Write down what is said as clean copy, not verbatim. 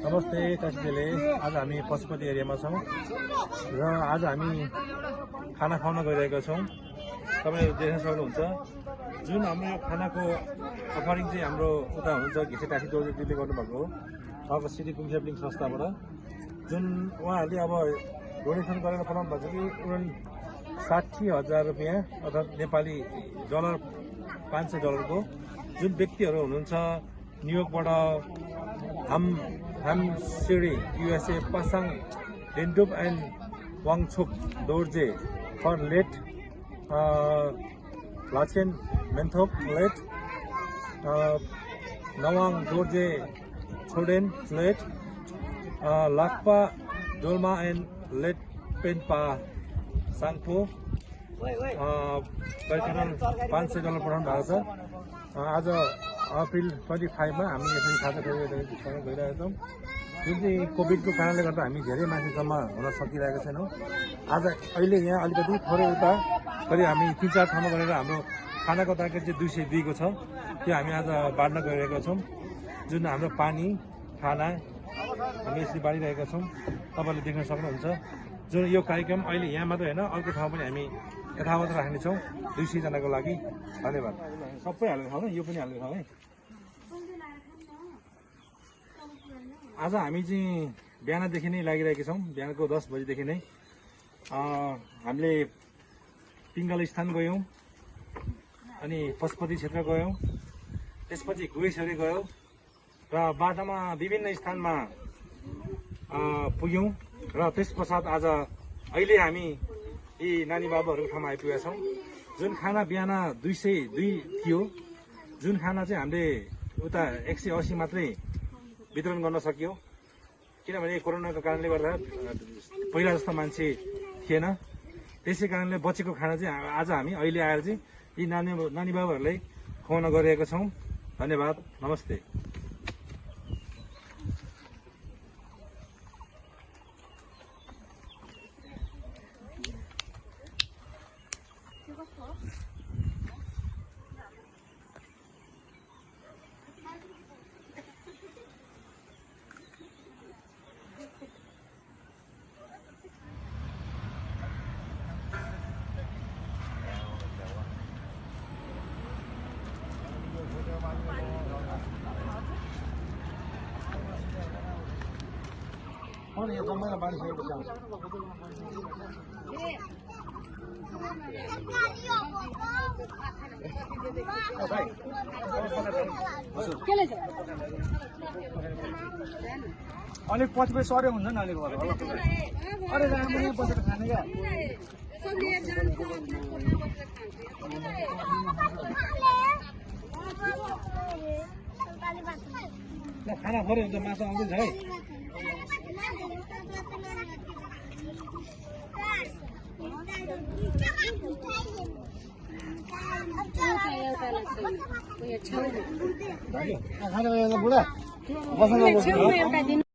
नमस्ते काशीले। आज हामी पशुपति एरियामा छौँ र आज हामी खाना खान गइरहेका छौँ। तपाईले देख्न सक्नुहुन्छ जुन हाम्रो यो खानाको अफरिङ चाहिँ हाम्रो उता हुन्छ घिसे टासी जोडले गर्नुभएको हो उहाँको सिटी कुम्सेप्लिङ संस्थाबाट, जुन उहाँहरूले अब डोनेसन गरेर पठाउनु भएको छ कि 60,000 रुपियाँ अर्थात् नेपाली डलर $500 जुन व्यक्तिहरू हुनुहुन्छ न्युयोर्कबाट हामसिडी USA Pasang Dendup and Wangchuk Dorje for late Lachen Menthok late Nawang Dorje Choden late Lakpa Dolma and late Penpa Sangpo करिब $500 पठाउनु भएको छ। आज अप्रिल 25 मा हामी यसरी खाजा गइरहेका छौँ। जुन चाहिँ कोभिडको कारणले गर्दा हामी धेरै मान्छे जम्मा हुन सकिरहेका छैनौँ। आज अहिले यहाँ अलिकति थोरै उता करिब हामी 3-4 ठाउँमा गरेर हाम्रो खानाको प्याकेज चाहिँ 202 को छ, त्यो हामी आज बाँड्न गइरहेका छौँ। जुन हाम्रो पानी खाना हामी यसरी बाँडिरहेका छौँ, तपाईँले देख्न सक्नुहुन्छ। जुन यो कार्यक्रम अहिले यहाँ मात्रै होइन अर्को ठाउँ पनि हामी यथावत राख्नेछौँ 200 जनाको लागि। धन्यवाद। सबै हालेर खाऊ न, यो पनि हालेर खाऊ है। आज हामी चाहिँ बिहानदेखि नै लागिरहेका छौँ। बिहानको 10 बजीदेखि नै हामीले पिङ्गल स्थान गयौँ, अनि पशुपति क्षेत्र गयौँ, त्यसपछि गुहेश्वरी गयौँ र बाटोमा विभिन्न स्थानमा पुग्यौँ र त्यस पश्चात आज अहिले हामी यी नानी बाबुहरूको ठाउँमा आइपुगेका छौँ। जुन खाना बिहान 202 थियो, जुन खाना चाहिँ हामीले उता 180 मात्रै वितरण गर्न सक्यो, किनभने कोरोनाको कारणले गर्दा पहिला जस्तो मान्छे थिएन। त्यसै कारणले बचेको खाना चाहिँ आज हामी अहिले आएर चाहिँ यी नानी बाबुहरूलाई खुवाउन गइरहेका छौँ। धन्यवाद। नमस्ते। यो जम्मै बाँडिसकेपछि आउँछ। अलिक पछि सरे हुन्छ नि अलिक अरे राम्रो यहाँ बसेर खाने क्या। खाना खरे हुन्छ, मासु आउँदैन है। खाना बुढा